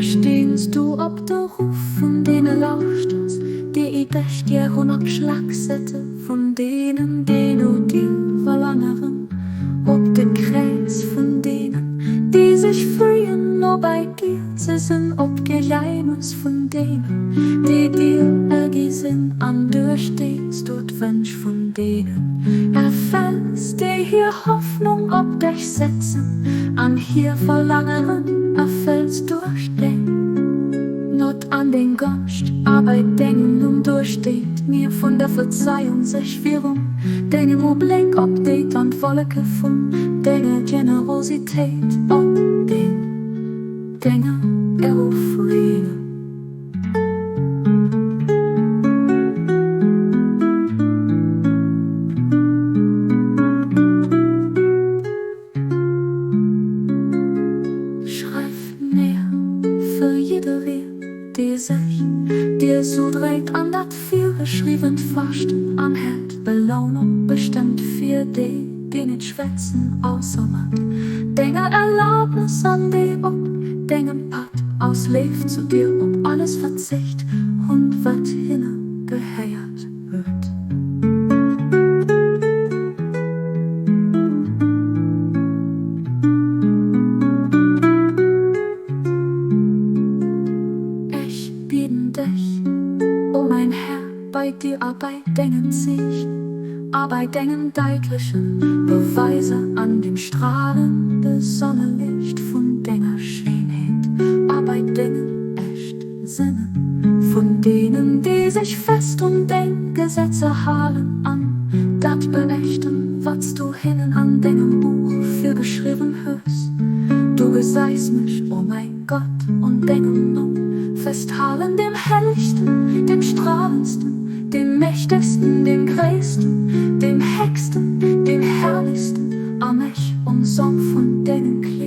Duerch deens du op de Ruff vun deene lauschters, déi i dech dir hunn op Schlagsette vun deenen, déi no dir verlangeren, op de Kräiz vun deenen, déi sech freeën, no bei dir ze sinn, op d'Geheimes vun deenen, déi dir ergi sinn, an duerch deens du d'Wënsch vun deenen erfëlls, déi hir Hoffnung op dech setzen, an hir Verlangeren erfëlls duerch deng Gnod an deng Gonscht, a bei dengem Numm, duerch déi d'Mier vun der Verzeiung sech virum dengem Ubléck opdeet an d'Wolleke vun denger Generositéit op den Dénger erofreenen. Schreif mir fir jiddereen, dee sech dir zoudréit an dat virgeschriwwent Faaschten anhält, Belounung bestëmmt fir déi, déi nit schwätzen, ausser mat denger Erlaabnes an déi op dengem Pad aus Léift zu dir op alles verzicht hunn, wat hinne gehéiert huet. Ech bieden dech, o mäin Här, bei dir a bei dengen Zeechen a bei dengen däitlechen Beweiser an dem stralende Sonneliicht vun denger Schéinheet a bei dengen echten Sënnen, vun deenen, déi sech fest un deng Gesetzer halen an dat beächten, wat s du hinnen an dengem Buch virgeschriwwen hues. Du gesäis mech, o mäi Gott, un dengem Numm festhalen, dem hellechsten, dem strahlendsten, dem mächtegsten, dem gréissten, dem héchsten, dem herrlichsten, a mech um Som vun dengen Kleeder.